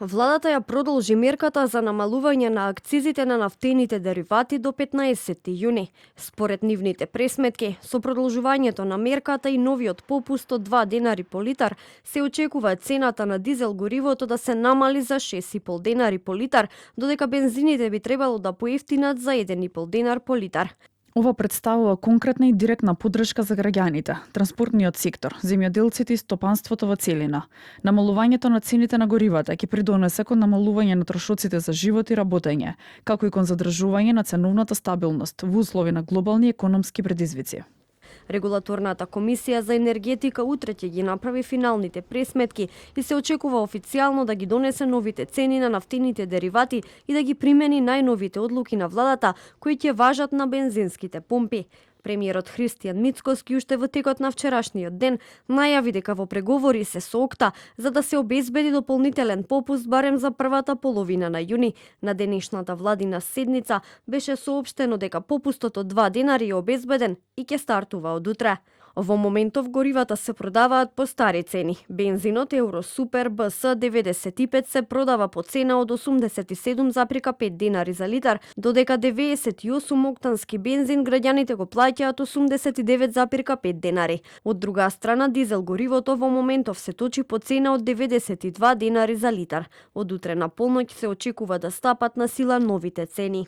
Владата ја продолжи мерката за намалување на акцизите на нафтените деривати до 15 јуни. Според нивните пресметки, со продолжувањето на мерката и новиот попуст од 2 денари по литар, се очекува цената на дизел горивото да се намали за 6,5 денари по литар, додека бензините би требало да поевтинат за 1,5 денар по литар. Ова представува конкретна и директна поддршка за граѓаните, транспортниот сектор, земјоделците и стопанството во целина. Намалувањето на цените на горивата ќе придонесе кон намалување на трошоците за живот и работење, како и кон задржување на ценовната стабилност во услови на глобални економски предизвици. Регулаторната комисија за енергетика утре ќе ги направи финалните пресметки и се очекува официјално да ги донесе новите цени на нафтените деривати и да ги примени најновите одлуки на владата кои ќе важат на бензинските помпи. Премиерот Христијан Мицкоски уште во текот на вчерашниот ден најави дека во преговори се со ОКТА за да се обезбеди дополнителен попуст барем за првата половина на јуни. На денешната владина седница беше соопштено дека попустот од 2 денари е обезбеден и ќе стартува од утре. Во моментов горивата се продаваат по стари цени. Бензинот Евросупер БС 95 се продава по цена од 87,5 денари за литар, додека 98 октански бензин граѓаните го плаќаат 89,5 денари. Од друга страна, дизел горивото во моментов се точи по цена од 92 денари за литар. Од утре на полноќ се очекува да стапат на сила новите цени.